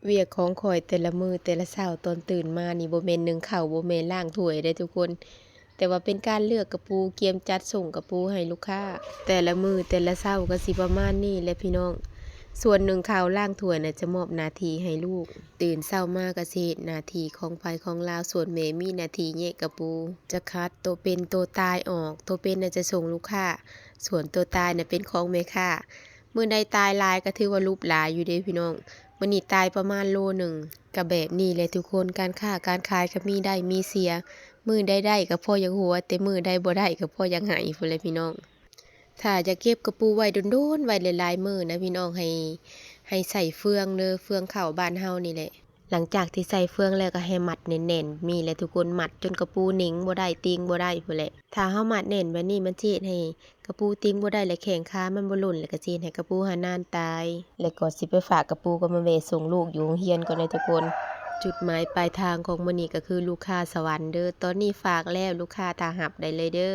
ວຽກຂອງຂ້ອຍແຕ່ລະມື້ແຕ່ລະເຊົ້າຕອນຕື່ນມານີ້ ບໍ່ແມ່ນໜຶ້ງເຂົ້າ ບໍ່ແມ່ນລ້າງຖ້ວຍເດ້ທຸກຄົນ ແຕ່ວ່າເປັນການເລືອກກະປູ ກຽມຈັດສົ່ງກະປູໃຫ້ລູກຄ້າ ແຕ່ລະມື້ແຕ່ລະເຊົ້າກໍຊິປະມານນີ້ແຫຼະພີ່ນ້ອງ. ສ່ວນໜຶ້ງເຂົ້າລ້າງຖ້ວຍນະ ຈະມອບໜ້າທີ່ໃຫ້ລູກ ຕື່ນເຊົ້າມາກໍຊິເຮັດໜ້າທີ່ຂອງໃຜຂອງລາວ ສ່ວນແມ່ມີໜ້າທີ່ແຍະກະປູ ຈະຄັດໂຕເປັນໂຕຕາຍອອກ ໂຕເປັນນະຈະສົ່ງລູກຄ້າ ສ່ວນໂຕຕາຍນະເປັນຂອງແມ່ຄ້າ. ມື້ໃດຕາຍຫຼາຍກໍຖືວ່າຫຼຸບຫຼາຍຢູ່ເດ້ພີ່ນ້ອງ ມື້ນີ້ຕາຍປະມານໂລໜຶ່ງ. ກໍແບບນີ້ແຫຼະທຸກຄົນ ການຄ້າການຂາຍກໍມີໄດ້ມີເສຍ ມື້ໃດໄດ້ກໍພໍຢາກຫົວ ແຕ່ມື້ໃດບໍ່ໄດ້ກໍພໍຢາກໄຫ້ພຸ້ນແຫຼະພີ່ນ້ອງ. ຖ້າຢາກເກັບກະປູໄວ້ດົນໆ ໄວ້ຫຼາຍໆມື້ນະພີ່ນ້ອງ ໃຫ້ ໃຫ້ໃສ່ເຟືອງເດີ ເຟືອງເຂົ້າບ້ານເຮົານີ້ແຫຼະ. ຫຼັງຈາກທີ່ໃສ່ເຟືອງແລ້ວກໍໃຫ້ມັດແໜ້ນໆ ນີ້ແຫຼະທຸກຄົນ ມັດຈົນກະປູເໜັງບໍ່ໄດ້ ຕິ່ງບໍ່ໄດ້ພຸ້ນແຫຼະ. ຖ້າເຮົາມັດແໜ້ນແບບນີ້ ມັນຊິເຮັດໃຫ້ກະປູຕິ່ງບໍ່ໄດ້ ແລະ ແຂ້ງຂາມັນບໍ່ຫຼົ່ນ ແລະ ກໍຊິເຮັດໃຫ້ກະປູຫານານຕາຍ ແລະ ກໍຊິໄປຝາກກະປູກັບມາແວະສົ່ງລູກຢູ່ໂຮງຮຽນກ່ອນເດີທຸກຄົນ. ຈຸດໝາຍປາຍທາງຂອງມື້ນີ້ກໍຄືລູກຄ້າສະຫວັນເດີ ຕອນນີ້ຝາກແລ້ວ ລູກຄ້າຖ້າຮັບໄດ້ເລີຍເດີ.